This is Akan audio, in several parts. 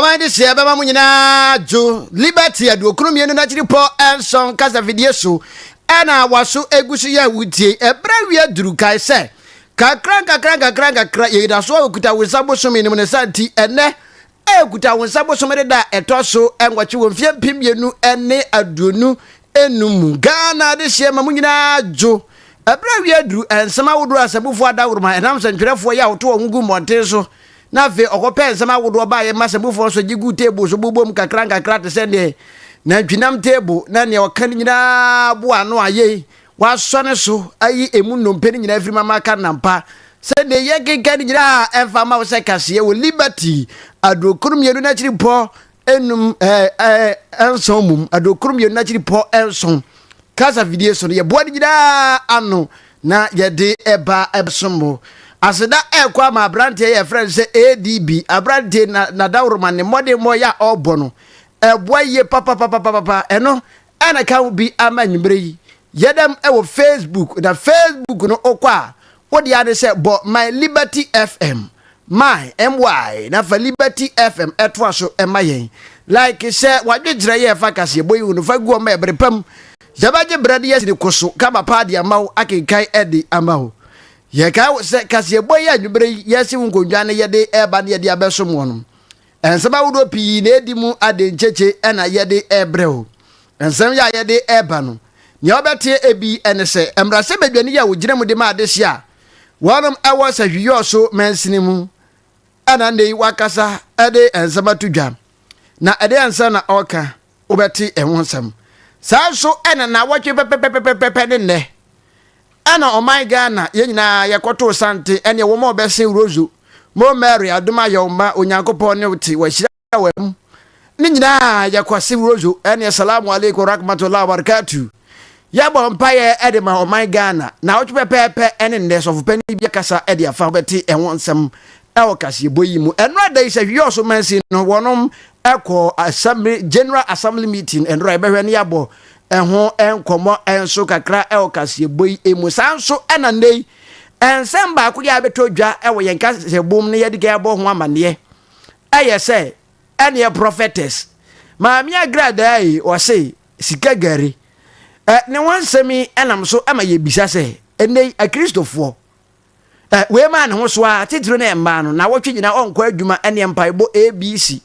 man de hyeɛ bɛma mo nyinaa dwo. Liberty 92 n'akyiri pɔ nson kasafidie so ɛna waso egu so yɛ wotie. Ɛberɛ wie duru kae sɛ kakra nkakra nkakra nkakra yɛyidasoɔ a wɔkuta wo nsa bosome no mu ne sa nti ɛnɛ ɛkuta wo nsa bosome de da ɛtɔ so 8 wɔ mfeɛ 2025 mu. Ghana de hyeɛ ma mo nyinaa dwo. Ɛberɛ wie duru nsɛm ahodoɔ asɛmfoɔ adaworoma ɛnam sɛ ntwerɛfoɔ yi a wɔto wɔn gu mmɔnten so na afei ɔkɔpɛ nsɛm ahodoɔ baayɛ ma sɛmufoɔ nso gye gu table so bobom kakra nkakra te sɛ neɛ nantwinam table na neɛ ɔka no nyinaa boa ano ayɛ wasɔ ne so ayi emu nnompe no nyinaa afiri mama ka nampa sɛ deɛ yɛkeka no nyinaa ɛmfa ma wo sɛ kaseɛ wɔ Liberty 92 n'akyiri pɔ enum ɛɛ ɛɛ nson mum 92 n'akyiri pɔ nson kasa fidie so no yɛboa no nyinaa ano na yɛde ɛba ɛsom mo. Aseda ɛkɔ ama aberanteɛ yɛ frɛ no sɛ ADB aberanteɛ na nadawuruma ne mmɔdemmɔ yɛ a ɔrebɔ no ɛboa yie papapapapapa. Ɛno ɛna ka ho bi ama anwummerɛ yi yɛdɛm ɛwɔ Facebook na Facebook no okɔ a wode ade sɛ bɔ My Liberty FM, My my na fa Liberty FM ɛtoa so ɛma yɛn like sɛ wadwekyerɛ yɛ ɛfa kaseɛ bɔ yi wo no fa gu ɔma ɛbere pam yɛbɛgye berɛ de yɛsini ko so kama paa de ama wo akenkan ɛde ama wo. Yɛkae wo sɛ kaseɛbɔ yi anwummerɛ yi yɛsi wo nkonnwa no yɛde ɛba ne yɛde abɛsom wɔ no nsɛm ahodoɔ pii na ɛdi mu ade nkyekye ɛna yɛde ɛbrɛ wo. Nsɛm yɛ a yɛde ɛba no nea wɔbɛte ebi ɛne sɛ mmarahyɛ badwani yi a wɔgyina mu de ma adehye a wɔnom ɛwɔ sahwiyɔɔ so mansini mu ɛna nne yi wakasa ɛde nsɛm ato dwa na ɛde nsɛm na ɔka wobɛte ɛho nsɛm. Saa nso ɛna na wɔtwe pɛpɛpɛpɛpɛ ne nnɛ ɛna ɔman Ghana yɛn nyinaa yɛkɔtoo sante ɛne wɔn a wɔbɛsen rozo mo Mary adom ayɛ ɔma Onyankopɔn ne te wɔahyira wɔ mu ne nyinaa yɛkɔse rozo ɛne salamu alaikum rahmatullahi wabarakatuh. Yɛbɔ mpaeɛ ɛde ma ɔman Ghana na wɔtwe pɛpɛɛpɛ ɛne nnɛ sɔfopanin bi akasa ɛde afa wobɛte ɛho nsɛm ɛwɔ kaseɛbɔ yi mu. Ɛno ada yi sɛ hwiyɛ ɔso mansin no wɔnom ɛkɔ assembly general assembly meeting ɛnora yɛbɛhwɛ ne yɛabɔ ɛho nkɔmmɔ nso kakra ɛwɔ kaseɛbɔ yi mu. Saa nso ɛna nnɛ yi nsɛm baako yɛ abɛtɔ dwa ɛwɔ yɛn kaseɛbɔ mu no yɛde ka yɛbɔ ho amanneɛ ɛyɛ sɛ ɛneɛ prophetess Maame Agradaa yi ɔse sika gari ɛ ne ho nsɛm yi ɛnam so ɛma yɛbisa sɛ ɛnnɛ yi akristofoɔ ɛ wei maa ne ho so a titiri ne mmaa no na wɔtwe nyinaa ɔnkɔ adwuma ɛne mpaebɔ ABC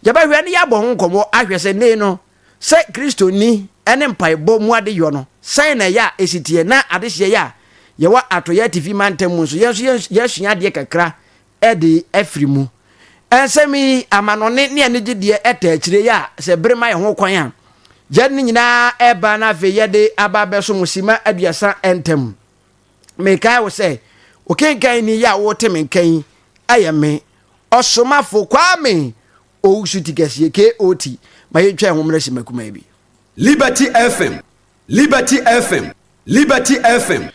yɛbɛhwɛ ne yɛabɔ ho nkɔmmɔ ahwɛ sɛ nnɛ no sɛ kristoni ɛne mpaebɔ mu ade yɔ no sɛn na ɛyɛ a ɛsi teɛ na adehyeɛ yɛ a yɛwɔ atɔyɛ atifi mantam mu nso yɛn nso yɛsua adeɛ kakra ɛde afiri mu. Nsɛm yi amanɔne ne anigyedeɛ ɛta akyire yɛ a sɛ bere ma yɛn ho kwan a yɛde ne nyinaa ɛba na afei yɛde aba abɛso mo sima 30 ntam. Mekae wo sɛ okenkan ni yɛ a wote me nka yi ɛyɛ me ɔsomafo Kwame Owusu Tikɛseɛ KOT. Ma yɛntwa ɛho mmerɛ sima kumaa bi. Liberty FM, Liberty FM, Liberty FM.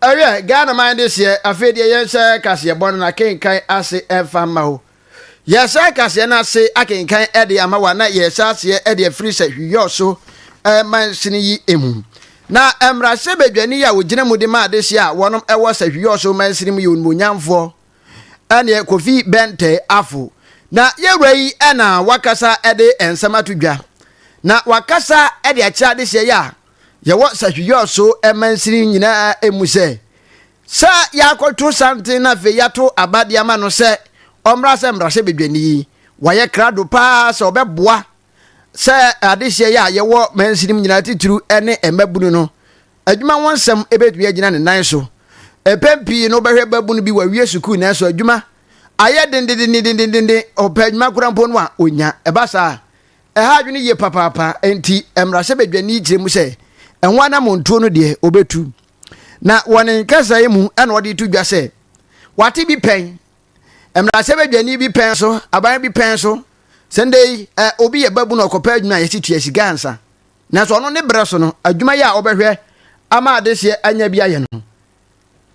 Ɛyɛ Ghana man de seɛ afei deɛ yɛnhyɛ kaseɛbɔ no na kenkan ase ɛmfa mma wo. Yɛhyɛ kaseɛ no ase akenkan ɛde ama wa na yɛhyɛ aseɛ ɛde afiri sɛ hwiyɔ so mansini yi mu. Na mmarahyɛ badwani yi a wɔgyina mu de ma adehyeɛ a wɔnom ɛwɔ sɛ hwiyɔ so mansini mu yɛ onimonyamfoɔ ɛneɛ Kofi Bɛntɛ Afo. Na yɛwura yi ɛna wakasa ɛde nsɛm ato dwa. Na wakasa ɛde akyerɛ adehyeɛ yi a yɛwɔ sahwiyɔ so mansini nyinaa mu sɛ sɛ yɛakɔto santen na afei yɛato aba de ama no sɛ ɔmmra sɛ mmarahyɛ badwani yi wayɛ krado paa sɛ ɔbɛboa sɛ adehyeɛ yi a yɛwɔ mansini mu nyinaa titiriw ne mmabunu no adwuma ho nsɛm ɛbɛtumi agyina ne nan so. Mpɛn pii no wobɛhwɛ babunu bi wawie sukuu nanso adwuma ayɛ dendendendendenden ɔpɛ adwuma kora mpo no a ɔnya ɛba saa ɛha adwene yie papaapa. Enti mmarahyɛ badwani kyerɛ mu sɛ ɛho anammɔntuo no deɛ ɔbɛtu. Na wɔ ne nkasa yi mu ɛna ɔde to dwa sɛ wate bi pɛn mmarahyɛ badwani bi pɛn so aban bi pɛn so sɛ ndɛ yi obi yɛ babu na ɔkɔpɛ adwuma a yɛsi tua sika ansa nanso ɔno ne berɛ so no adwuma yi a ɔbɛhwɛ ama adehyeɛ anya bi ayɛ no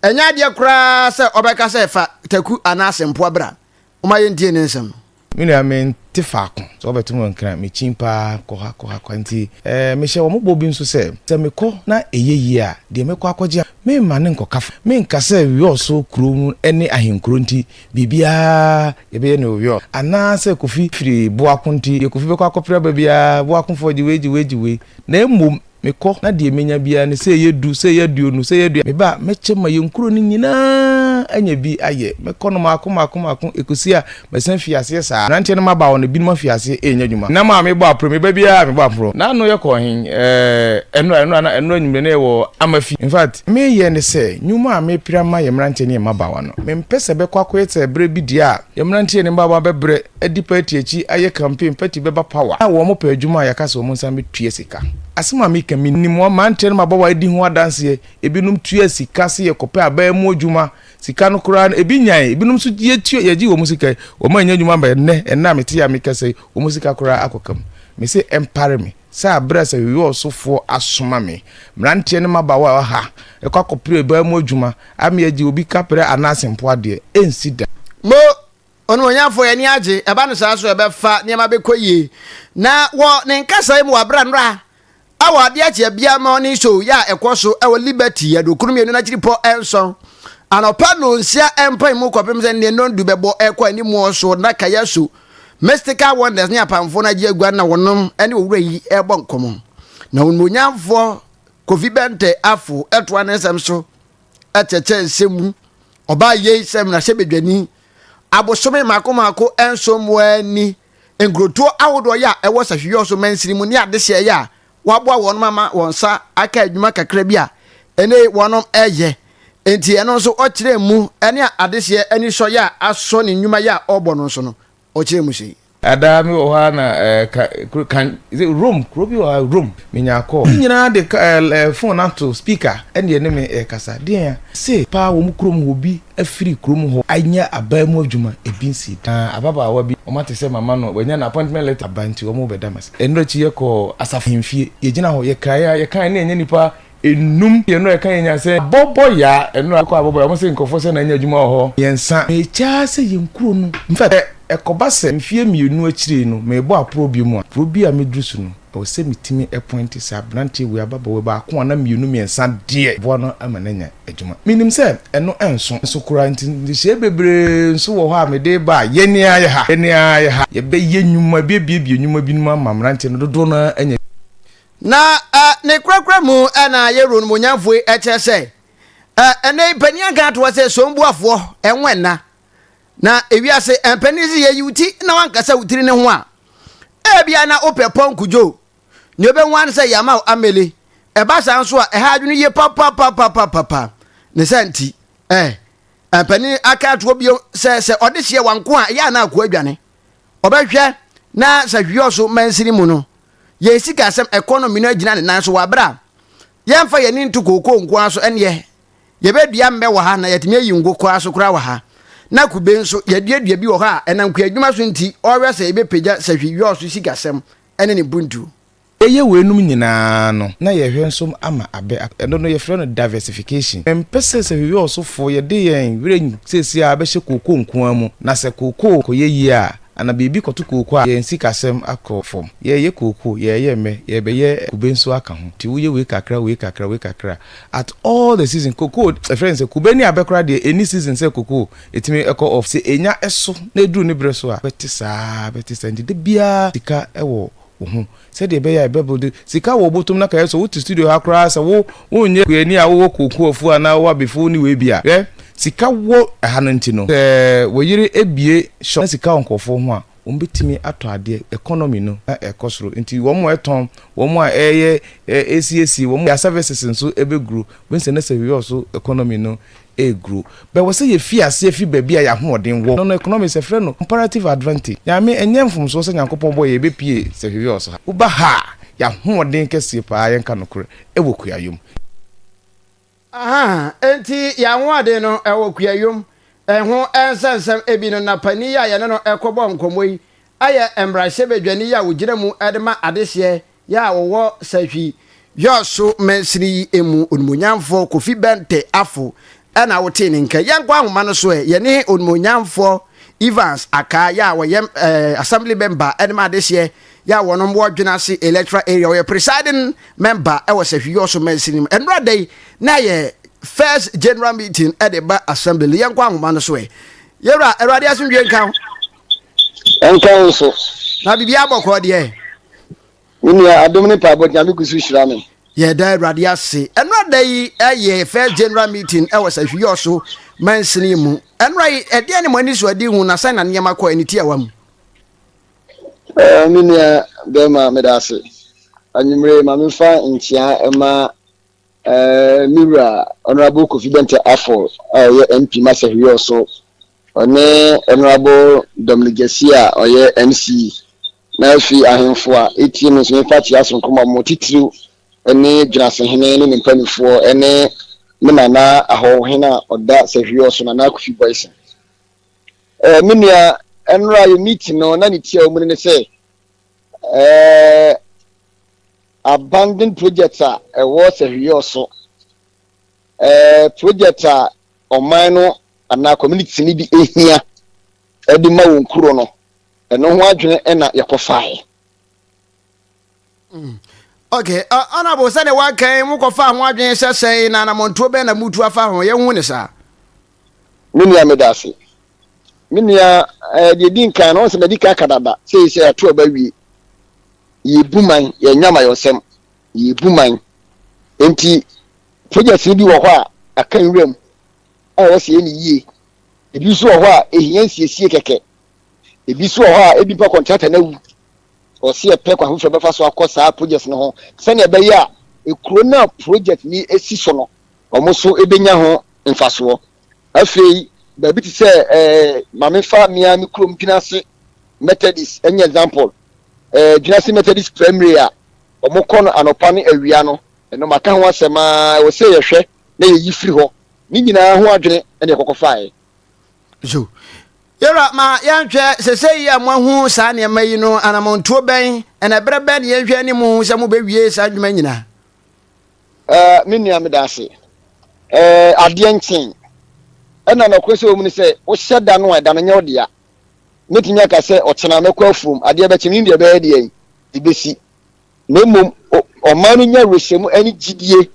ɛnyɛ adeɛ koraa sɛ ɔbɛka sɛ fa taku anaa sempoa bra. Ɔma yɛntie ne nsɛm no. Me nua mente faako sɛ wɔbɛto me wɔ Nkran, mekyin paa kɔ ha kɔ ha kɔ ha nti eh, mehyɛ wɔn bɔ bi nso sɛ, sɛ mekɔ na ɛyɛ yie a, deɛ mɛkɔ akɔgye a, meremma no nkɔka fa. Menka sɛ Wiɔso kuro mu ne ahenkuro nti biribiara yɛbɛyɛ no wɔ Wiɔso, anaasɛ Kofi firi Boako nti deɛ Kofi bɛkɔ akɔpere aba biara Boakofoɔ gye wei gye wei gye wei, na mmom Mekɔ, na deɛ mɛnya biara no, sɛ ɛyɛ du, sɛ ɛyɛ aduonu, sɛ ɛyɛ adua, meba a, mɛkyɛ ma yɛn kuro no nyinaa anya bi ayɛ. Mɛkɔ no mmaako mmaako mmaako, ɛkɔsi a mɛsan firi aseɛ saa. Mmeranteɛ no mmabaawa no, binom afi aseɛ renya adwuma. Nam a mebɔ aprɔ, meba biara a mebɔ aprɔ. N'ano yɛkɔɔ he? Ɛɛ, ɛnnora, ɛnnora na ɛnnora anwummerɛ na yɛwɔ Amafi. In fact, meyɛ ne sɛ, nnwuma a mepere ama yɛn mmeranteɛ ne yɛn mmabaawa no, mempɛ sɛ ɛbɛkɔ akɔyɛ sɛ berɛ bi deɛ a yɛn mmeranteɛ ne mmabaawa bɛbrɛ adi party akyi ayɛ campaign, party bɛba power, na wɔn pɛ adwuma a yɛaka sɛ wɔn nsan bɛtua sika. Asɛm a meka, menim wɔn mmeranteɛ no mmabaawa adi ho adanseɛ, ebinom tua sika sɛ yɛkɔpɛ aban mu adwuma, sika no koraa no ebi nyae, ebinom nso yɛtua, yɛgye wɔn sika yi, wɔn annya adwuma ama ɛnnɛ, ɛnnɛ a mete yi a mekasa yi, wɔn sika koraa akɔka mu. Mese ɛmpare me sɛ aberɛ a sɛ Wiɔsofoɔ asoma me, mmeranteɛ ne mmabaawa a ɛwɔ ha, ɛkɔ akɔpere aban mu adwuma, ama yɛagye obi kaprɛ anaase mpoa deɛ, ɛnsi da. Mo Onimuonyamfoɔ, yɛn ani agye. Ɛba no saa nso a, ɛbɛfa nneɛma bɛkɔ yie. Na wɔ ne nkasa yi mu wɔ abere a nnora a wɔ adeɛ akye abia morning show yɛ a ɛkɔ so wɔ Liberty 22 n'akyiripɔ nson anɔpa nnɔnsia mpan mu kɔpem sɛ nneɛ nnɔndu bɛbɔ ɛkɔ animuo so na kaya so Mystical Wonders ne apamfoɔ no agye agua na wɔnom ne owura yi ɛrebɔ nkɔmmɔ. Na onimuonyamfoɔ Kofi Bɛntɛ Afo ɛtoa ne nsɛm so kyerɛkyerɛ nsɛm mu. Ɔbaa yei sɛ mmarahyɛbadwani abosome mmaako mmaako nson mu ara ni. Nkurotoɔ ahodoɔ yɛ a ɛwɔ Sahwiyɔso mansini mu ne adehyeɛ yɛ a wɔaboa wɔn ama wɔn nsa aka adwuma kakra bi a ɛnɛ yi wɔnom ɛyɛ. Enti ɛno nso ɔkyerɛɛ mu ne adehyeɛ anisɔ yɛ a asɔ ne nnwuma yɛ a ɔrebɔ no nso no ɔkyerɛɛ mu sei. Ada me wɔ hɔ ara na eh, ka, kuro, kan, is it Rome? Kuro bi wɔ ha, Rome. Menya call. Ne nyinaa de ka, eh, eh, phone ato speaker ɛne ɛne me ɛkasa. Deɛn a? Se paa wɔn kurom hɔ obi afiri kurom hɔ anya aban mu adwuma, ebi nsii da. Na ababaawa bi, wɔn ate sɛ mama no, wanya no appointment letter aba nti wɔn rebɛda me ase. Ɛno akyi yɛkɔɔ asafo ahemfie, yɛgyina hɔ, yɛkaeɛ a, yɛkaeɛ na yɛnyɛ nipa Enum yɛ no a ɛka yɛn nya sɛ abɔbɔ yaa ɛno a ɛkɔ abɔbɔ yaa wɔn sɛ nkurɔfoɔ sɛ na anya adwuma wɔ hɔ. Mmiɛnsa. Mekyɛ ara sɛ yɛn kuro no. Infact sɛ ɛkɔba sɛ mfeɛ mmienu akyire yi no merebɔ aporɔ bio mu a, kuro bi a mɛduru so no ɛwɔ sɛ metumi pointe sɛ aberanteɛ wei ababaawa wei baako anaa mmienu mmiɛnsa deɛ boa no ama no anya adwuma. Menim sɛ ɛno ɛnso nso koraa nti nhyehyɛeɛ bebree nso wɔ hɔ a mede reba a yɛn ara yɛ ha, yɛn ara yɛ ha, yɛbɛyɛ nnwuma, yɛbɛbuebue nnwuma binom ama mmeranteɛ no dodoɔ no ara anya. Na ne korakora mu na yɛwura onimonyamfoɔ yi kyerɛ sɛ ɛnɛ yi panin anka atoɔ sɛ sombuafoɔ ɛnwo ɛna na ewiase mpanin sɛ yɛyi wo ti na wankasa wo tiri ne ho a ebia na wopɛ pɔnko dwo nea obɛhu ano sɛ yɛama wo amele ɛba saa nso a ɛha adwene yie papapapapapa ne sɛ nti eh, mpanin aka atoɔ bio sɛ sɛ ɔde hyeɛ wanko a ɛyɛ a na akoa adwane ɔbɛhwɛ na sɛ hwiɔ so mansini mu no yɛn sikasɛm economy no agyina ne nan so wɔ abere a yɛmfa yɛn ani nto kookoo nko ara so ɛneɛ yɛbɛdua mmɛ wɔ ha na yɛatumi ayi ngo koraa so koraa wɔ ha na kube nso yɛaduadua bi wɔ hɔ a ɛnam kuadwuma so nti ɔrehwɛ sɛ yɛbɛpagya sahwi yɔɔ so sikasɛm ɛne ne mpuntuo. Yɛyɛ weinom nyinaa no, na yɛhwɛ nso ama abɛ ak. Ɛno no yɛfrɛ no diversification. Mempɛ sɛ sahwi yɔɔ so foɔ yɛde yɛn werɛ seesei ara bɛhyɛ kookoo nko ara mu, na sɛ kookoo kɔyɛ yie a, Ana biribi kɔto kooko a, yɛn sikasɛm akɔ fam. Yɛreyɛ kooko, yɛreyɛ mmɛ, yɛrebɛyɛ kube nso aka ho. Nti woyɛ wei kakra, wei kakra, wei kakra at all the season. Kooko, yɛfrɛ no sɛ kube ne abɛ koraa deɛ, ɛnni season sɛ kooko ɛtumi kɔ off. Sɛ ɛnya so na ɛduru ne berɛ so a, bɛte saa ara, bɛte saa. Nti da biara sika wɔ wo ho sɛdeɛ ɛbɛyɛ a ɛbɛbuilde sika wɔ wo bɔtɔm na kɛyɛ sɛ wote studio ha koraa sɛ wo wonyɛ kuani a wowɔ kooko afuo anaa wowɔ abefuo ne wei bi a hwɛ sika wɔ ha no nti no sɛ wo yere abue shop na sika wɔ nkurɔfoɔ ho a wɔn bɛtumi atɔ adeɛ economy no na ɛkɔ soro nti wɔn a ɛtɔn wɔn a ɛyɛ ɛsiesie wɔn a services nso ɛbɛguro wobɛhu sɛ na sɛ wei wɔ so economy no ɛregro. But ɛwɔ sɛ yɛfi aseɛ fi baabi a yɛn ahoɔden wɔ. No no economics yɛfrɛ no comparative advantage. Nyame, ɛnyɛ mfomsoɔ sɛ Nyankopɔn bɔɔ yɛn yɛbɛpue sɛ hwehwɛ wɔ so ha. Woba ha a, yɛn ahoɔden kɛseɛ paa yɛnka nokorɛ ɛwɔ kuayom. Ahaa, enti yɛn ahoɔden no ɛwɔ kuayom. Ɛho nsɛnsɛm bi no na panin yi a yɛne no rekɔbɔ nkɔmmɔ yi yɛ mmarahyɛbadwani yi a ɔgyina mu de ma adehyeɛ Yɛ a wɔwɔ Sahwi Yɔso mansini yi mu Onimuonyamfoɔ Kofi Bɛntɛ Afo na wotee ne nka. Yɛnkɔ ahoma no so ɛ, yɛne Onimuonyamfoɔ Evans Akaa yɛ a wɔyɛ eh, assembly member ɛne ma adehyeɛ yɛ a wɔnom wɔ Dwenase electoral area, ɔyɛ presiding member ɛwɔ Sahwi-Yɔso mansini mu. Ɛnora da yi na yɛ first general meeting ɛde ba assembly no. Yɛnkɔ ahoma no so ɛ. Yɛwura, Awurade asomdwie nka ho. Ɛnka wo nso. Na biribiara bɔkɔɔ deɛ? Me nua, adom ne mpaebɔ Nyame gu so hyira me. Yɛda Awurade ase. Ɛnora da yi yɛ first general meeting ɛwɔ Sahwi-Yɔso mansini mu. Ɛnora yi, ɛdeɛn ne mo ani so adi hu na sɛn na nneɛma kɔɔ ɛne tiawa mu? Eh, me nua bɛrima, meda ase. Anwummere ma memfa nkyea ma eh, me wura Honorable Kofi Bɛntɛ Afol a ɔyɛ MP ma Sahwi-Yɔso, ɔne Honorable Dominic Gyasi a ɔyɛ MC, na afei ahemfo a ɛtie me nso memfa kyea soronko ma mo, titiriw ne Dwenasehene ne ne mpanimfoɔ ne me nana Ahɔhohene a ɔda Sahwi-Yɔso, Nana Kofi Boyson. Eh, me nua, ɛnora yɛ meeting no, na ne tia wɔ mu no ne sɛ, eh, abandoned project a ɛwɔ Sahwiyɔ so, eh, project a ɔman no anaa community no bi ehia ɛde ma wɔn kuro no, ɛno ho adwene ɛna yɛkɔfaeɛ. Ok, Honourable, sɛdeɛ woaka yi, mokɔfaa ho adwene sɛ sɛn na anammɔntuo bɛn na motu afa ho? Yɛnhu ne saa. Me nua, meda ase. Me nua, eh, deɛ ɛdi nkan no, wɔn sɛ madi kan aka dada sɛ sɛ yɛato aba wie. Yɛbu man, yɛnyɛ amayɔsɛm, yɛbu man. Enti, project no bi wɔ hɔ a aka nwura mu a ɛwɔ sɛ yɛ ne yie. Ebi nso wɔ hɔ a ɛhia nsiesie kɛkɛ. Ebi nso wɔ hɔ a ebi mpo kɔntrata no awu. Ɔsɛ yɛpɛ kwan foforɔ bɛfa so akɔ saa project no ho sɛnea ɛbɛyɛ a ekuro no a project no esi so no wɔn nso bɛnya ho mfasoɔ. Afei baabi te sɛ ɛɛ maame fa mmea me kurom Dwenase Methodist ɛnyɛ example, ɛɛ Dwenase Methodist Primary a wɔn kɔ no anɔpa ne awia no, ɛno maka ho asɛm aa, ɛwɔ sɛ yɛhwɛ na yɛyi firi hɔ. Ne nyinaa ho adwene ɛna yɛkɔkɔ faeɛ. So Yɛwura, ma yɛnhwɛ, sesei yi a moahu saa nneɛma yi no, anammɔntuo bɛn, ɛna ɛberɛ bɛn na yɛnhwɛ anim sɛ mobɛwie saa nnwuma nyinaa? Eh, me nua, meda ase. Eh, adeɛ nkyee. Ɛna nɔkorɛ sɛ wɔ mu ne sɛ, wohyɛ da no a, ɛda no nyɛ wo dea. Mɛtumi aka sɛ ɔkyena mɛkɔ afuom, adeɛ bɛkye, menim deɛ ɛbɛyɛ deɛn, ɛbɛsi. Na mmom, ɔman no nya awerɛhyɛmu ne gyidie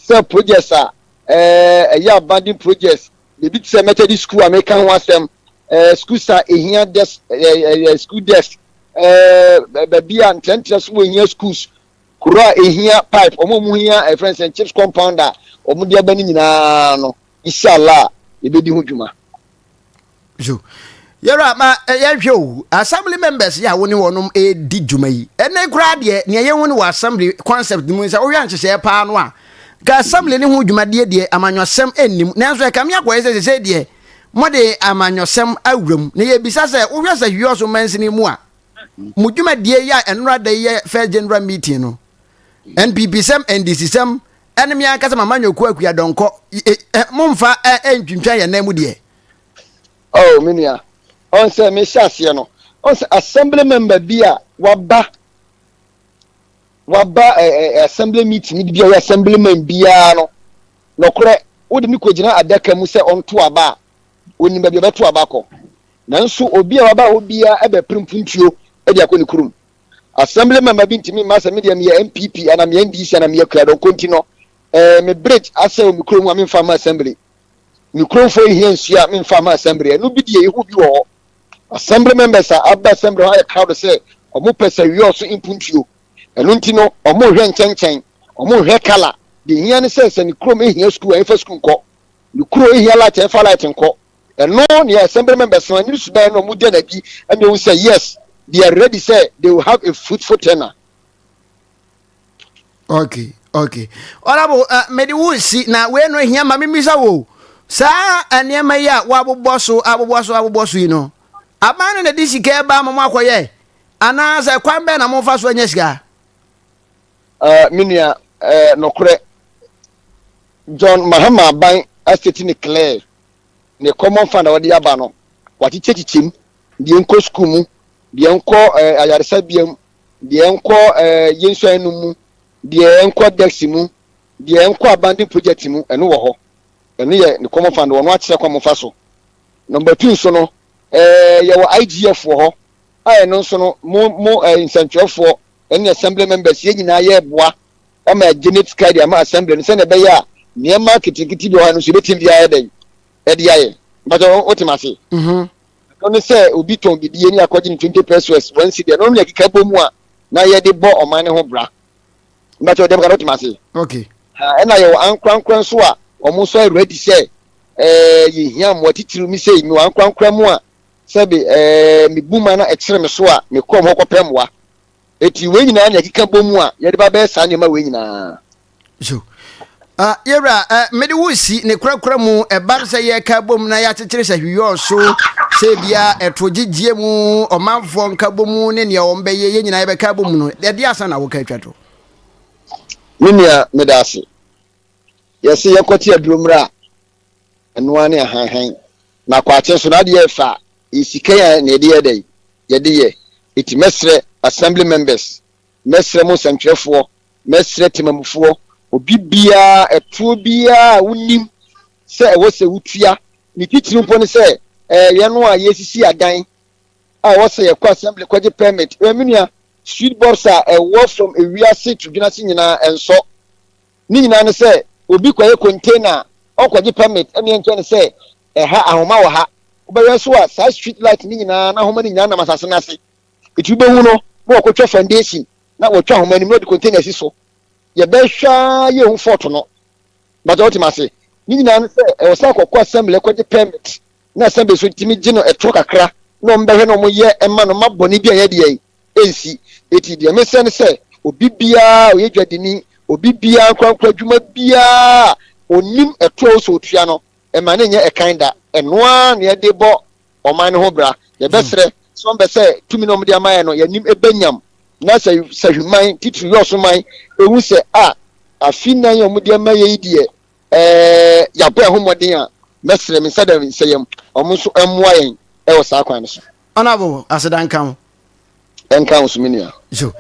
sɛ projects a, eh, ɛyɛ abandoned projects, Biribi te sɛ Methodist school a meka ho asɛm, eh, schools a ehia desk, eh, eh, school desk, eh, baabi a ntrɛntrɛ so wɔ ehia schools, kuro a ehia pipe, wɔn a wɔn hia eh, friends and chips compound a wɔn de aba no nyinaa no, inshallah yɛbɛdi ho dwuma. So yɛwura ma yɛnhwɛ o, assembly members yɛ a wo ne wɔnom redi dwuma yi, ɛnɛ koraa deɛ nea yɛhu no wɔ assembly concept mu sɛ wohwɛ nhyehyɛeɛ paa no a, ka assembly ne ho dwumadie deɛ amanyɔsɛm nnim, nanso ɛkame akɔyɛ sɛ sesei deɛ mode amanyɔsɛm awura mu. Na yɛbisa sɛ wohwɛ sɛ Hwiɔso mansini mu a, mo dwumadie yi a ɛnora da yi yɛ first general meeting no, NPP sɛm, NDC sɛm, ɛne me ankasa mamanyɔkuo Akua Dɔnkɔ, momfa ntwintwan yɛn nan mu deɛ? Oh, me nua, ɔn sɛ mehyɛ aseɛ no, ɔn sɛ assembly member bi a waba waba ɛ ɛ assembly meeting bi a ɔyɛ assembly man biara no, nɔkorɛ wode ne kɔgyina adaka mu sɛ ɔnto aba a, onim baabi a ɔbɛto aba kɔ. Nanso obi a waba hɔ biara ɛbɛpere mpuntuo de akɔ ne kurom. Assembly member bi ntumi mma sɛ me deɛ meyɛ NPP anaa meyɛ NDC anaa meyɛ Kuadɔnkɔ nti no, ɛɛ me bridge asɛ wɔ me kurom a memfa mma assembly. Me kuromfoɔ yi hia nsuo a memfa mma assembly. Ɛno bi deɛ yɛhu bi wɔ hɔ. Assembly members a aba assembly hɔ ayɛ crowd sɛ wɔn pɛ sɛ wiɔ so mpuntuo. Ɛno nti no wɔn nhwɛ nkyɛnkyɛn, wɔn nhwɛ colour. Deɛ hia ne sɛ sɛ ne kurom hia sukuu a ɛmfa sukuu nkɔ. Ne kuro hia light a ɛmfa light nkɔ. Ɛno nea assembly members no ne suban no wɔn da no adi ɛna ehu sɛ yes, they are ready sɛ they will have a fruitful tenure. Okay, okay. Honorable, mede wo si na wei no hia ma memisa wo. Saa nneɛma yi a woabobɔ so, abobɔ so, abobɔ so yi no, aban no na de sika ɛba ama mo akɔyɛ anaasɛ kwan bɛn na momfa so anya sika? Me nua, nokorɛ, John Mahama aban astate ne clear, ne common fund a wɔde aba no, wakyekyɛkyekyɛ mu, deɛ nkɔ sukuu mu, deɛ nkɔ ayaresabea mu, deɛ ɛnkɔ eh, yɛnsuan no mu, deɛ ɛnkɔ desk mu, deɛ ɛnkɔ abandon project mu, ɛno wɔ hɔ. Ɛno yɛ ne common fund, ɔno akyerɛ kwan mofa so. Number two nso no, Ɛɛ yɛwɔ IGF wɔ hɔ a ɛno nso no mo mo ɛɛ nsɛntwerɛfoɔ ɛne assembly members yɛn nyinaa yɛreboa ama yɛagenerate sika de ama assembly no sɛnea ɛbɛyɛ a nneɛma nketenkete bi wɔ hɔ no nso yɛbɛtumi de ayɛ dɛn ɛde ayɛ. Mpakyɛ wote m'ase? Mhm. Ɛno ne sɛ obi tɔn biribi ne akɔgye no 20 pesos one cedi ɛno ne yɛkeka bɔ mu a na yɛde bɔ ɔman no ho bra. Mpakyɛ ɔdɛm ka no wote m'ase? Okay. Ha, ɛna yɛwɔ ankorankora nso a wɔn nso ayɛ ready sɛ ɛɛ yɛhia mmoa titiriw me sei mewɔ ankorankora mu a sɛbe ɛɛ mebu ma na ɛkyere me so a mekɔ wɔn hɔ kɔpɛ mmoa. Eti wei nyinaa na yɛkeka bɔ mu a yɛde ba bɛyɛ saa nneɛma wei nyinaa. So uh, yɛwura uh, mede wo si ne korakora mu ɛba no sɛ yɛka bom na yɛakyekyere sɛ hwiyɔɔ so sɛ bia ɛto gyegyeɛ mu ɔmanfoɔ nka bɔ mu ne nea wɔn bɛyɛ yɛn nyinaa yɛbɛka bɔ mu no ɛde asa na woka atwa to. Me nua meda ase. Yɛse yɛnkɔte aduro mmra a, ɛno ara ne ahanhan. Na kwakye nso n'adeɛ yɛ fɛ a, ɛyɛ sika yi a na yɛde yɛ dɛn? Yɛde yɛ. Enti mɛsrɛ assembly members, mɛsrɛ mo nsɛntwerɛfoɔ, mɛsrɛ temamufoɔ, obi biara, ɛtoɔ biara a wonim sɛ ɛwɔ sɛ wotua, ne titiriw mpo ne sɛ ɛɛ yɛn a yɛresisi adan a ɛwɔ sɛ yɛkɔ assembly kɔgye permit. Ɛ me nua, street box a ɛwɔ from ewiase to dwenase nyinaa ɛnsɔ. Ne nyinaa ne sɛ obi kɔyɛ container a ɔnkɔgye permit ɛne ɛnkyerɛ no sɛ ɛha ahoma wɔ ha. Wobɛhwɛ nso a saa street light ne nyinaa n'ahoma no nyinaa nam asase no ase. Eti wobɛhu no na wɔkɔtwa foundation na wɔtwa ahoma no mu na wɔde container asi so. Yɛbɛhwɛ ara yɛnhu fault no. But wote m'ase? Ne nyinaa ne sɛ ɛwɔ sɛ akɔkɔ assembly kɔgye permit na assembly nso tumi gye no ɛtoɔ kakra na wɔn bɛhwɛ na wɔn yɛ ma no ma bɔne bi a yɛ deɛ ɛnsi. Eti deɛ mesrɛ ne sɛ obi biara a ɔyɛ dwadini, obi biara nkorankora adwuma biara a ɔnim ɛtoɔ a ɔsɛ ɔtua no, ɛma no nyɛ ɛkan da. Ɛno ara na yɛde bɔ ɔman no ho bra. Yɛbɛsrɛ sɛ wɔn bɛ sɛ tumi na wɔn de ama yɛn no yɛn anim ɛbɛ nyam na sɛ sahwiman titiri yɔɔso man ehu sɛ a afi nan a wɔn de ama yɛ yi deɛ ɛɛ yabɔ ɛho mmɔden a mɛsrɛ me nsa da me nsa yam wɔn nso mmoa yɛn ɛwɔ saa kwan no so. Honourable aseda nka wo. Ɛnka wo so me nua. So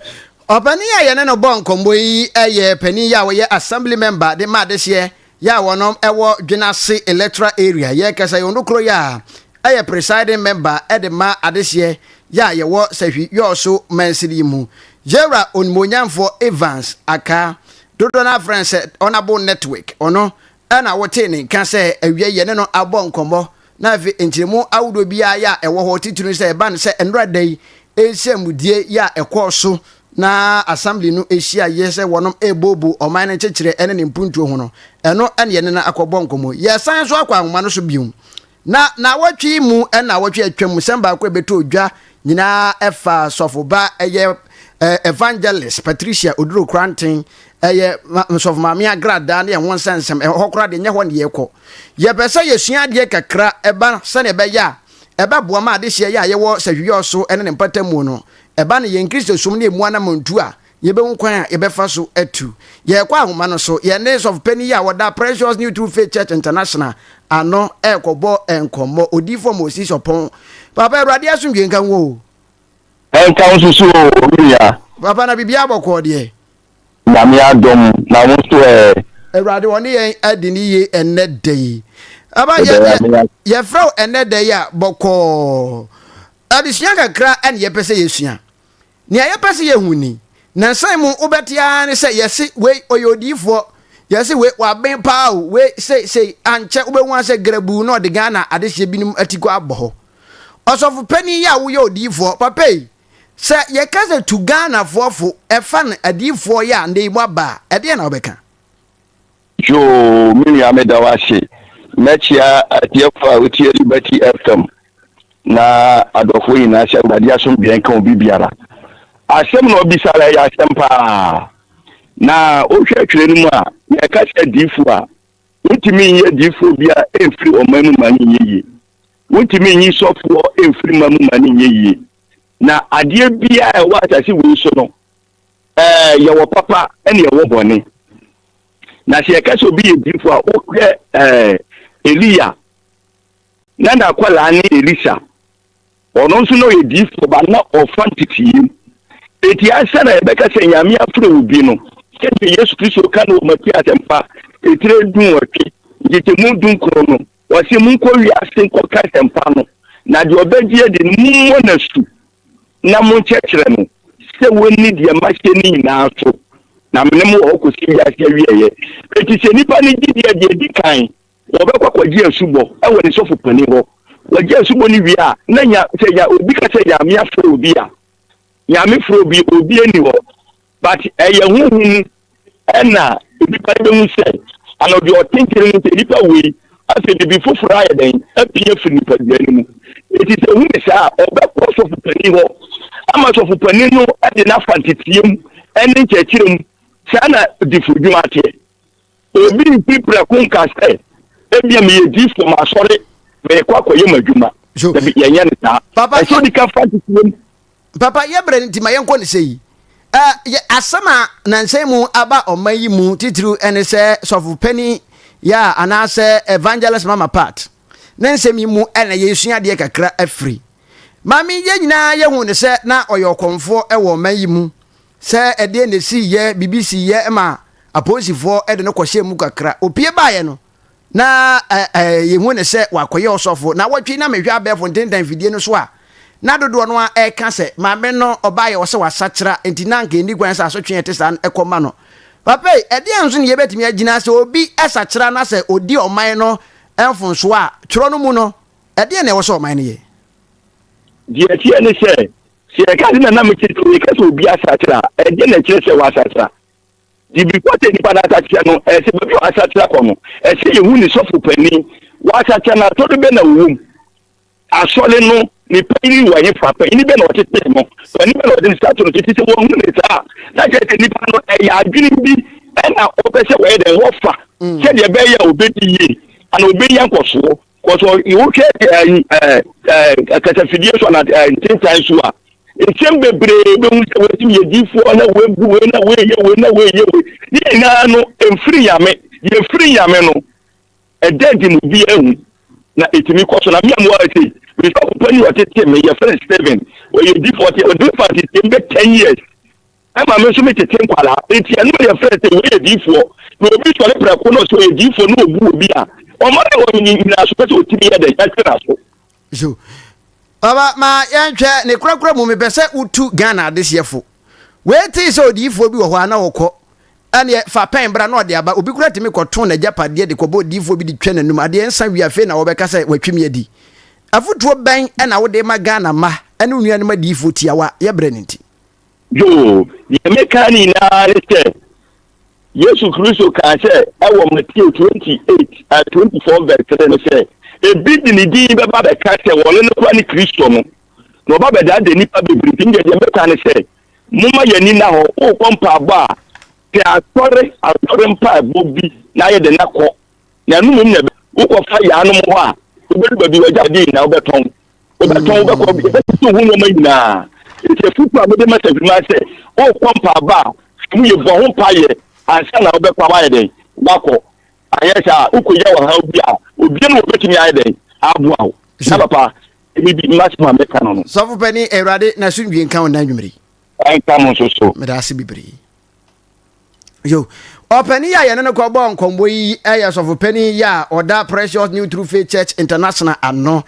ɔpanin a yɛne no bɔ nkɔmmɔ yi yɛ panin yi a ɔyɛ assembly member de ma adehyeɛ yɛ a wɔnom ɛwɔ Dwenase electoral area yɛkasa yi ɔno koro yɛ a ɛyɛ presiding member de ma adehyeɛ yɛ a yɛwɔ Sahwi Yɔɔso mansini yi mu. Yɛwura Onimuonyamfoɔ Evans Aka dodoɔ no afrɛ no sɛ Honourable Network ɔno ɛna wotee ne nka sɛ awia yi yɛne no abɔ nkɔmmɔ na afei nkyerɛmu ahodoɔ biara yɛ a ɛwɔ hɔ titiriw sɛ ɛba no sɛ nnora da yi nhyiamudie yɛ a ɛkɔɔ so na assembly no hyia yɛ sɛ wɔnom ɛreboobo ɔman no nkyekyerɛ ne ne mpuntuo ho no, ɛno ɛne yɛne no akɔbɔ nkɔmmɔ. Yɛsan nso akɔ ahoma no so bio. Na naawɔtwe yi mu naawɔtwe atwam sɛm baako a ɛbɛtɔ dwa nyinaa ɛfa sɔfoba ɛyɛ evangelist Patricia Oduro Kranten ɛyɛ sɔfo maame agradaa ne ɛho nsɛnsɛm ɛhɔ koraa deɛ nyɛ hɔ ne yɛkɔ. Yɛpɛ sɛ yɛsua adeɛ kakra ɛba sɛdeɛ ɛbɛyɛ a ɛbɛboa ma adehyeɛ yɛ a yɛwɔ sahwiyɔ so ne ne mpatamu no ɛba no yɛn Kristosom ne ɛmu anammɔntu a yɛbɛhu kwan a yɛbɛfa so atu. Yɛrekɔ ahoma no so, yɛne sɔfopanin yi a ɔda Precious New True Faith Church International ano rekɔbɔ nkɔmmɔ, Odiyifoɔ Moses Ɔpɔn. Papa, Awurade asomdwie nka wo o. Ɛnka wo nso so o, me nua. Papa, na biribiara bɔkɔɔ deɛ? Nyame adom, na wo nso ɛ? Awurade ɔne yɛn adi ne yie ɛnnɛ da yi. Papa, yɛ, yɛ, yɛfrɛ wo ɛnnɛ da yi a, bɔkɔɔ. Adesua kakra ɛne yɛpɛ sɛ yɛsua. Nea yɛpɛ sɛ yɛhu ni, Nnansa yi mu wobɛte ara ne sɛ yɛse wei ɔyɛ odiyifoɔ, yɛse wei waben paa o, wei sei sei, ankyɛ wobɛhu ara sɛ grabuu na ɔde Ghana adehyeɛ binom atikɔ abɔ hɔ. Ɔsɔfo panin yi a woyɛ odiyifoɔ, papa yi, sɛ yɛka sɛ tu Ghanafoɔ fo ɛfa no adiyifoɔ yi a nnɛ yi moaba a, ɛdeɛn na wobɛka? Yoo me nua meda wo ase. Mɛkyea atiefo a wotie Liberty FM na adɔfoɔ nyinaa sɛ Awurade asomdwoeɛ nka obi biara. Asɛm na ɔbisa no ɛyɛ asɛm paa. Na wohwɛ twerɛ no mu a yɛka sɛ adiifoɔ a wontumi nyi adiifoɔ bi a ɛmfiri ɔman mu ma no nyɛ yie. Wontumi nyi sɔfoɔ ɛmfiri ma mu ma no nyɛ yie. Na adeɛ biara ɛwɔ asase wei so no Ɛɛ, yɛwɔ papa ɛna yɛwɔ bɔne. Na sɛ yɛka sɛ obi yɛ diyifo a, wohwɛ ɛɛ Eliya na n'akwadaa ne Elisa. Ɔno nso na ɔyɛ diyifo ba na ɔfa nteteyɛ mu. Eti ansa na yɛbɛka sɛ Nyame afrɛ obi no, sɛdeɛ Yesu Kristo ka no wɔ Mateo Asɛmpa etire dunwɔtwe, nkyekyɛmu dunkron no, ɔse monkɔ wiase nkɔka asɛmpa no. Na deɛ ɔbɛgye adi no, mommɔ no asu na monkyerɛkyerɛ no sɛ wɔnni deɛ mahyɛ no nyinaa so, na me ne mo wɔ hɔ kɔsi wiase awieeɛ. Enti sɛ nnipa no gye di a, deɛ ɛdi kan, wɔbɛkɔ akɔgye asubɔ wɔ ne sɔfo panin hɔ. Wɔgye asubɔ no wie a, na nya, sɛ nya, obi ka sɛ Nyame afrɛ obi a, Nyame frɛ obi, obi nni hɔ. But ɛyɛ honhom mu ɛna nnipa no bɛhu sɛ, ana deɛ ɔte nkyɛn no sɛ nnipa wei, afei biribi foforɔ ayɛ dɛn apue afiri nipadua no mu. Enti sɛ ohu ne saa a, ɔbɛkɔ sɔfo panin hɔ ama sɔfo panin no de no afa nteteɛ mu ne nkyerɛkyerɛ mu. Saa na difodwuma teɛ. Obi mfiri prɛko nka sɛ, ebia meyɛ diifoɔ, masɔre, merekɔ akɔyɛ m'adwuma. Dabi, yɛnyɛ no saa. Ɛsɛ odi kan fa nteteɛ mu. Papa, yɛ berɛ no nti ma yɛnkɔ no sei. Yɛ asɛm a nansa yi mu aba ɔman yi mu titiriw ne sɛ sɔfo panin yɛ a anaasɛ Evangelist Mama Pat ne nsɛm yi mu na yɛresua adeɛ kakra afiri. Maame yɛn nyinaa yɛhu no sɛ na ɔyɛ ɔkɔmfoɔ wɔ ɔman yi mu sɛ ɛdeɛ na ɛsii yɛ biribi sii yɛ ma apolisifoɔ de no kɔhyɛɛ mu kakra. Opie baeɛ no na yɛhu no sɛ wakɔyɛ ɔsɔfo. Nawɔtwe na mehwɛ abɛɛfo ntentan fidie no so a, na dodoɔ no ara ɛreka sɛ maame no ɔbaeɛ ɔsɛ wasakyera nti na anka ɛnni kwan sɛ asotwe a ɛte saa no ɛkɔ ma no. Papa yi, ɛdeɛn nso na yɛbɛtumi agyina sɛ obi sakyera na sɛ ɔdi ɔman no mfomsoɔ a, twerɛ no mu no, ɛdeɛn na ɛwɔ sɛ ɔman no yɛ? Deɛ ɛteɛ ne sɛ, sɛ yɛka sɛ nana mete sɛ yɛka sɛ obi asakyera a, ɛdeɛn na ɛkyerɛ sɛ wasakyera? Biribi kɔ sɛ nipa no asakyera no, ɛsɛ baabi a wasakyera kɔ no, ɛsɛ yɛhu ne sɔfo panin. Wasakyera no, asɔre bɛn na ɔwɔ mu? Asɔre no, ne panyin wɔ hefa? Panyin bɛn na ɔtetee no? Panyin bɛn na ɔde ne nsa ato no so? Nti sɛ wɔhu ne saa a, na kyerɛ sɛ nipa no, ɛyɛ adwene bi ɛna ɔpɛ sɛ wɔyɛ dɛn wɔfa sɛdeɛ ɛbɛyɛ a ɔbɛdi yie anaa ɔbɛnya nkɔsoɔ. Kɔsɔ wohwɛ ɛɛ kasafidie so anaa ntentan so a, nsɛm bebree bɛhu sɛ wɔatumi yɛ diifoɔ na wɔabu wei na wɔyɛ wei na wɔyɛ wei. Ne nyinaa no mfiri Nyame. Deɛ ɛfiri Nyame no, ɛda adi ma obiara hu na ɛtumi kɔ so. Na me a mewɔ ha sei, me sɔfo panin a ɔtete me, yɛfrɛ no Stephen, ɔyɛ diifoɔ, ɔte ɔde fa tete bɛ 10 years. Ɛma me nso me tete nkwadaa. Enti ɛno na yɛfrɛ sɛ wei yɛ diifoɔ. Na obi sɔre prɛko na ɔsɛ ɔyɛ diifoɔ na ɔbu obi a, ɔma no wɔ nyinaso pɛ sɛ ɔtumi yɛ dɛn ɛtwe n'aso. So Baba ma yɛnhwɛ ne korakora mu mepɛ sɛ wotu Ghana adehyeɛfo. Wei tee sɛ odiyifoɔ bi wɔ hɔ a na ɔkɔ ɛneɛ fa pɛn bra na ɔde aba. Obi koraa tumi kɔto n'agyapadeɛ de kɔbɔ odiyifoɔ bi de twa n'anum adeɛ nsa wie afei na wɔbɛka sɛ watwi me adi. Afotuo bɛn na wode ma Ghana mma ne wo nuanom adiyifoɔ tiawa yɛbrɛ no nti? Yoo, deɛ meka nyinaa ne sɛ, Yesu Kristo kaa sɛ ɛwɔ Mateo 28, 24 verse 3 no sɛ, ebi de ne din bɛba bɛka sɛ wɔne no kora ne Kristo no, na ɔba bɛdaadaa nnipa bebree. Nti deɛ deɛ meka ne sɛ, momma yɛn ani nna hɔ. Wokɔ mpaebɔ a, pɛ asɔre, asɔre mpaebɔ bi na ayɛ dɛn akɔ, na ɛno mmom na wokɔfa yaanom hɔ a, wobɛdu baabi w'agyapadeɛ nyinaa wobɛtɔn. Wobɛtɔn, wobɛkɔ, yɛbɛtete wo ho nneɛma nyinaa. Nti afutu a mede ma Safirima sɛ, wokɔ mpaabɔ a, hwɛ mu yie, bɔ ho mpaeɛ ansa na wobɛkɔ a woayɛ dɛn? Woakɔ. Anyɛ saa a, wokɔnya ɔhaw bi a, obiara nni hɔ a ɔbɛtumi ayɛ dɛn? Aboa wo. Na papa, ebi bi, m'asɛm a mɛka no no. Sɔfo panin, Awurade n'asomdwie nka wo nnɛ anwummere yi. Ɛnka mo nso so. Meda ase bebree. Yo, ɔpanin yi a yɛne no kɔbɔɔ nkɔmmɔ yi yɛ sɔfopanin yi a ɔda Precious New True Faith Church International ano,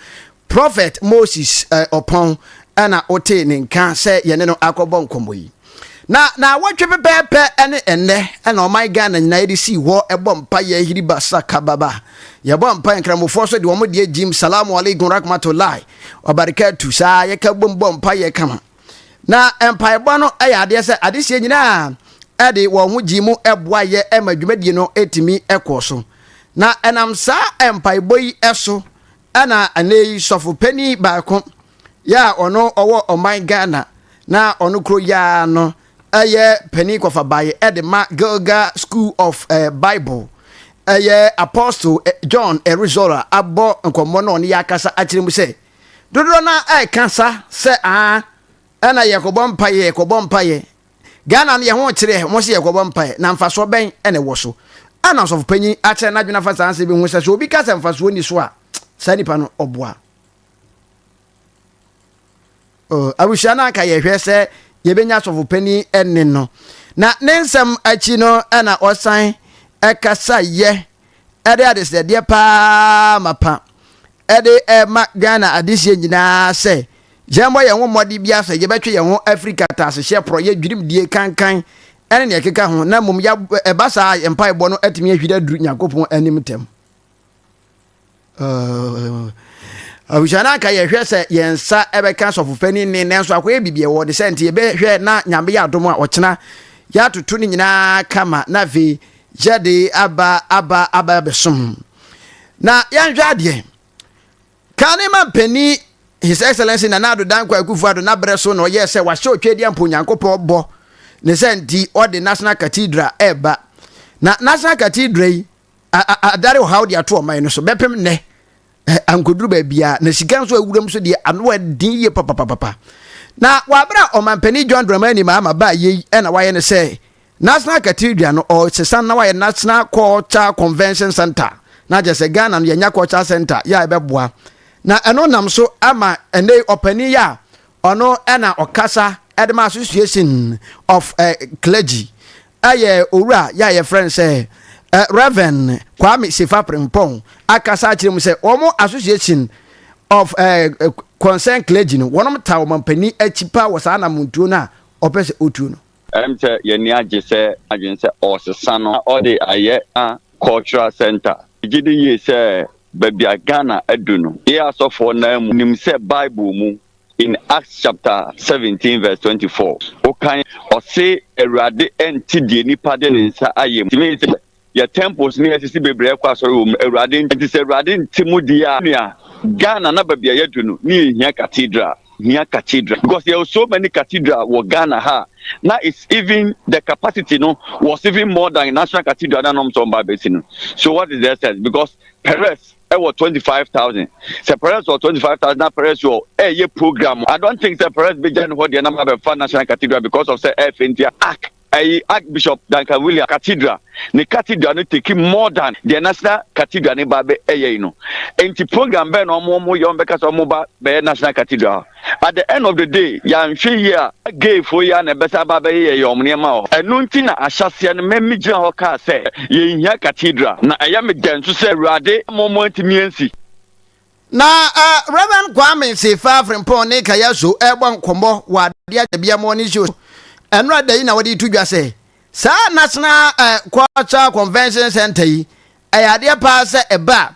Prophet Moses eh, Ɔpɔn, ɛna wotee ne nka sɛ yɛne no akɔbɔ nkɔmmɔ yi. Na na awɔtwe pɛpɛɛpɛ ne ɛnnɛ ɛna ɔman Ghana nyinaa yɛde sii hɔ ɛbɔ mpa yɛ hiriba sakababa. Yɛbɔ mpa nkramofoɔ so de wɔn deɛ gyim salamu alaikum rahmatullahi wabarakatuh saa yɛka bom bɔ mpa yɛ kama. Na mpaebɔ no yɛ adeɛ sɛ adehyeɛ nyinaa de wɔn ho gyee mu boa yɛ ma dwumadie no tumi kɔɔ so. Na ɛnam saa mpaebɔ yi so na ɛnɛ yi sɔfo panin baako yɛ a ɔno ɔwɔ ɔman Ghana na ɔno kuro yi ara no ɛyɛ panin kɔfa baeɛ de ma Gilgal School of eh, Bible ɛyɛ Apostle eh, John Erizora abɔ nkɔmmɔ na ɔne yɛ akasa akyerɛ mu sɛ Dodoɔ no ara ɛka sa sɛ aa ɛna yɛkɔbɔ mpaeɛ yɛkɔbɔ mpaeɛ. Ghana no yɛn ho kyerɛ wɔn sɛ yɛkɔbɔ mpaeɛ na mfasoɔ bɛn ɛna ɛwɔ so? Ɛna ɔsɔfo panyin akyerɛ n'adwene afa saa nsɛm yi ho sɛ sɛ obi ka sɛ mfasoɔ nni so a saa nipa no ɔboa. Oh, abusua no anka yɛhwɛ sɛ yɛbɛnya sɔfo panyin ɛne no. Na ne nsɛm akyi no ɛna ɔsan ɛkasa yɛ ɛde adesrɛdeɛ paa mapa. de rema Ghana adehyeɛ nyinaa sɛ yɛmmɔ yɛn ho mmɔden biara sɛ yɛbɛtwe yɛn ho afiri katasehyɛ, porɔeɛ, dwirimdie, kankan ne nea ɛkeka ho, na mmom ɛba saa a yɛn mpaebɔ no atumi ahwiri aduru Nyankopɔn anim ntɛm. Abusua no anka yɛhwɛ sɛ yɛn nsa ɛbɛka sɔfopanin ne nanso akɔyɛ biribi ɛwɔ de sɛ nti yɛbɛhwɛ na Nyame yɛ adom a ɔkyena yɛatoto no nyinaa kama na afei yɛde aba aba aba bɛsom. Na yɛnhwɛ adeɛ. Kane mampanin His Excellency Nana Addo Dankwa Akufo-Addo n'abrɛ so na ɔyɛɛ sɛ wahyɛ Otwedeɛ Mpo Onyankopɔn bɔ ne sɛ nti ɔde National Cathedral ɛreba. Na National Cathedral yi adare ɔhaw de ato ɔman no so bɛpem nnɛ ankoduru baabiara na sika nso awuram so deɛ ano ɛden yie papapapa. Na wɔ abere a ɔmampanin John Dramani Mahama baa yei ɛna wayɛ no sɛ National Cathedral no ɔresesa na wayɛ National Culture Convention Centre na kyerɛ sɛ Ghana no yɛnya culture centre yɛ a ɛbɛboa na ɛno nam so ama ɛnɛ yi ɔpanin yi a ɔno ɛna ɔkasa ɛde ma Association of eh, Clergy ɛyɛ owura yɛ a yɛfrɛ no sɛ eh, Reverend Kwame Sefa Prempong akasa akyerɛ mu sɛ wɔn Association of eh, Concerned Clergy no wɔn ta ɔmampanin akyi paa wɔ saa anamontuo no a ɔpɛ sɛ ɔtuo no. Ɛm sɛ yɛn ani agye sɛ adwene sɛ ɔresesa no na ɔde ayɛ cultural centre. Megye di yie sɛ baabi a Ghana adu no, yɛn asɔfoɔ no ara mu nim sɛ Bible mu in Acts chapter 17 verse 24, wokan ɔse Awurade nte deɛ nipa de ne nsa ayɛ mu. Nti sɛ Yɛ temples ne yɛasisi bebree ɛkɔ asɔre wɔ mu awurade nti sɛ awurade nte mu deɛ a nua Ghana na baabi a yɛadu no ne yɛhia cathedral hia cathedral because yɛwɔ so many cathedral wɔ Ghana ha na it's even the capacity no was even more than national cathedral na nom sɛ ɔmba abɛsi no so what is the essence because Perez ɛwɔ 25,000 sɛ Perez wɔ 25,000 na Perez wɔ ɛyɛ program I don't think sɛ Perez bɛgya ne hɔ deɛ na ma bɛfa national cathedral because of sɛ ɛfɛ nti ark Ɛyi Archbishop Duncan Williams Cathedral, ne cathedral no take more than deɛ National Cathedral ne ba bɛ ɛyɛ yi no. Nti program bɛn na wɔn wɔn yɛ wɔn bɛka sɛ wɔn ba bɛyɛ National Cathedral. At the end of the day, yɛanhwɛ yie a gay foɔ yi ara na ɛbɛsa aba abɛyɛ yɛ wɔn nneɛma wɔ hɔ. Ɛno nti na ahyɛseɛ no me me gyina hɔ kaa sɛ yɛnhia cathedral. Na ɛyɛ me dɛ nso sɛ Awurade ama wɔn antumi ansi. Na Rev. Kwame Sefa Frimpong ne Kayaso rebɔ nkɔmmɔ wɔ adeɛ akyɛbea morning show so ɛnora da yi na wɔde to dwa sɛ saa National Cultural Convention Center yi ɛyɛ adeɛ paa sɛ ɛba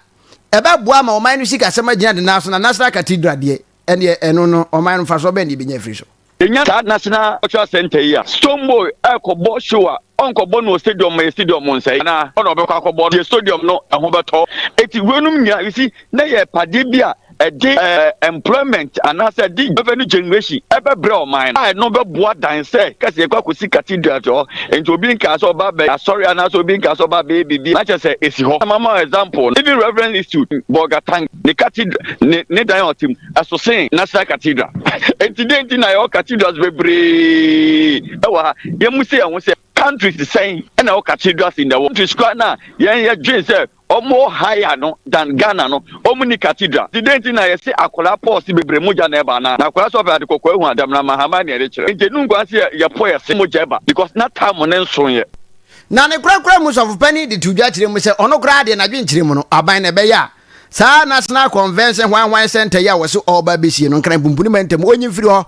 a ɛbɛboa ma ɔman no sikasɛm agyina ne nan so na National Cathedral deɛ ɛneɛ ɛno no ɔman no mfasoɔ bɛn na ɛbɛnya afiri so. Yɛnya saa National Cultural Centre yi a, Stonebwoy rekɔbɔ show a, ɔnkɔbɔ no wɔ stadium ma yɛ stadium nsɛe anaa? Hɔ na ɔbɛkɔ akɔbɔ no, yɛ stadium no ɛho bɛtɔ. Enti weinom nyinaa, you see, na yɛ padeɛ bi a ɛde eh, employment anaasɛ ɛde revenue generation ɛbɛbrɛ ɔman no, a ɛno bɛboa dan sɛ kɛsɛ yɛkɔ akɔsi cathedral te hɔ. Enti obi nkaa sɛ ɔba bɛ asɔre anaasɛ obi nkaa sɛ ɔba bɛyɛ biribi, na kyerɛ sɛ ɛsi hɔ. Mama example, even Reverend Institute, Bolgatanga, ne cathedral, ne, ne dan a ɔte mu, ɛso sen National Cathedral. Enti dɛn nti na yɛwɔ cathedrals bebree wɔ ha? Yɛmmisa yɛn ho sɛ, countries sɛn na ɛwɔ cathedrals in the world? Countries koraa no a yɛn yɛdwen sɛ wɔwɔ higher no than Ghana no, wɔn nni cathedral. Enti dɛn nti na yɛse akwadaa pɔɔse bebree mogya na ɛba anaa? Na akwadaa sɛ ɔpɛ ade kɔkɔɔ ahu adamena ma ahaban na yɛde kyerɛ. Enti ɛnu nkoa sɛ yɛpɔ yɛse mogya ɛba because na time no nsoeɛ. Na ne korakora mu sɔfopanin de too dwa kyerɛ mu sɛ ɔno koraa deɛ n'adwenkyerɛ mu no, aban na ɛbɛyɛ a Saa National Convention Hwan Hwan Center yi a wɔse ɔreba abesie no, Nkran Pumpuni mantam, onyi mfiri hɔ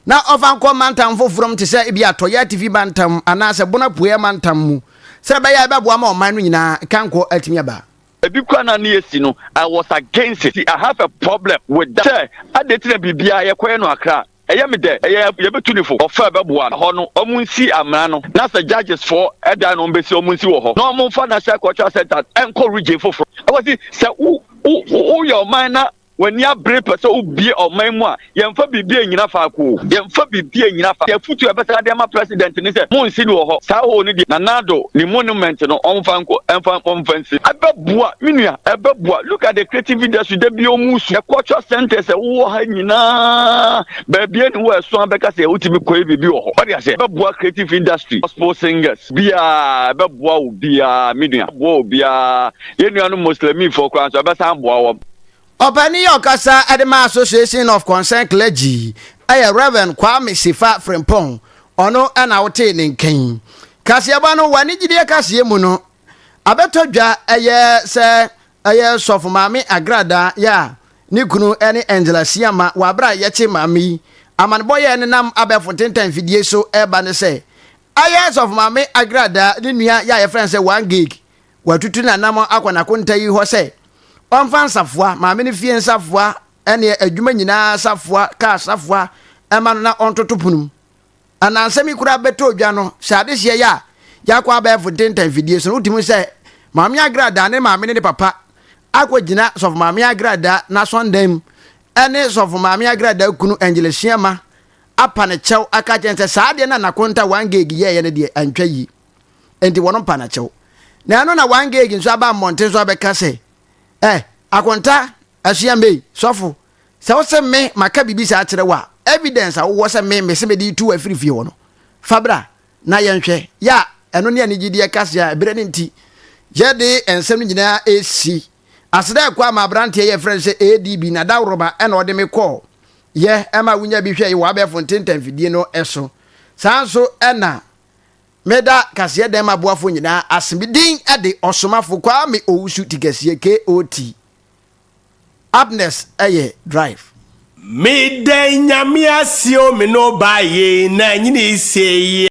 na ɔfa nkɔ mantam foforɔ mu te sɛ ebi Atɔeɛ Atifi mantam anaasɛ Bono Apueɛ mantam mu sɛ ɛbɛyɛ a ɛbɛboa ma ɔman no nyinaa kankɔ atumi aba. Ebi koraa na ne yɛsi no, I was against it. See, I have a problem with that sɛ adɛn nti na biribiara yɛkɔyɛ no Accra? Ɛyɛ me dɛ, ɛyɛ yɛbɛtu no fo, ɔfa a ɛbɛboa no. Hɔ no, ɔmo nsi amena no, na sɛ judges foɔ dan na ɔmo bɛsi, ɔmo nsi wɔ hɔ, na ɔmo nfa National Cultural Centre nkɔ region foforɔ. Akwasi, sɛ wo, wo, woyɛ ɔman na w'ani abere pɛ sɛ wobue ɔman mu a, yɛnfa biribi nnyina faako o, yɛnfa biribi nnyina faako. Afutuo a yɛbɛsan de ama President ne sɛ, monsi no wɔ hɔ. Saa hole no deɛ, Nana Addo ne monument no, ɔmfa nkɔ, ɛmfa, ɔmfa nsi. Ɛbɛboa, me nua, ɛbɛboa. Look at the creative industry, da biara ɔmo su. The cultural centres a ɛwowɔ ha nyinaa, baabi ɛni hɔ a ɛso abɛka sɛ wotumi kɔyɛ biribi wɔ hɔ. Wate aseɛ? Ɛbɛboa creative industry, gospel singers, biara, ɛbɛboa obiara, me nua, ɛbɛboa obiara. Yɛn nuanom Muslimifoɔ koraa nso, ɛbɛsan aboa wɔn. Ɔpanin yi a ɔkasa de ma Association of Concerned Clergy yɛ Rev. Kwame Sefa Frimpong, ɔno na wotee ne nka yi. Kaseɛbɔ no, wɔ anigyedie kaseɛ mu no, abɛtɔ dwa ɛyɛ sɛ ɛyɛ Sɔfo Maame Agradaa yɛ a. Ne kunu ne Angela Siama wɔ abere a yɛkye maame yi. Amanebɔ yɛ nenam abɛɛfo ntentan mfidie so ɛreba ne sɛ, ayɛ Sɔfo Maame Agradaa ne nua yɛ a yɛfrɛ no sɛ One Gig. Watutu n'anamɔn akɔ n'akonta yi hɔ sɛ ɔmfa nsafoa, maame no fie nsafoa ne adwuma nyinaa safoa, kaa safoa mma no na ɔntoto pono mu. Anansɛm yi koraa bɛtɔ dwa no, sɛ adehyeɛ yɛ a yɛakɔ abɛɛfo ntentan mfidie so no, wotumi hu sɛ Maame Agradaa ne maame ne ne papa akɔgyina Sɔfo Maame Agradaa n'asɔndan mu ne Sɔfo Maame Agradaa kunu Angela Siama apa ne kyɛw aka akyerɛ no sɛ saa adeɛ no a n'akonta One Gig yɛeɛ no deɛ antwa yie. Enti wɔn mpa no kyɛw. Na ɛno na One Gig nso aba mmɔnten so abɛka sɛ, Eh, akonta, asua mei, sɔfo, sɛ wose me maka biribi saa kyerɛ wo a, evidence a wowɔ sɛ me mese mede retu wo afiri fie hɔ no, fa bra na yɛnhwɛ. Yɛ a ɛno ne anigyedeɛ kaseɛ a ɛberɛ no nti yɛde nsɛm no nyinaa resi. Aseda ɛkɔ ama aberanteɛ yɛfrɛ no sɛ ADB na daworoba ɛna ɔde me kɔɔ yɛ ɛma wonya bi hwɛ wɔ abɛɛfo ntentan mfidie no so. Saa nso ɛna Meda kaseɛ dɛm aboafoɔ nyinaa ase. Me din de Ɔsomafo Kwame Owusu Tikɛseɛ, KOT. Upnext yɛ Drive. Meda Nyame ase o me no ba ye na nyini se ye.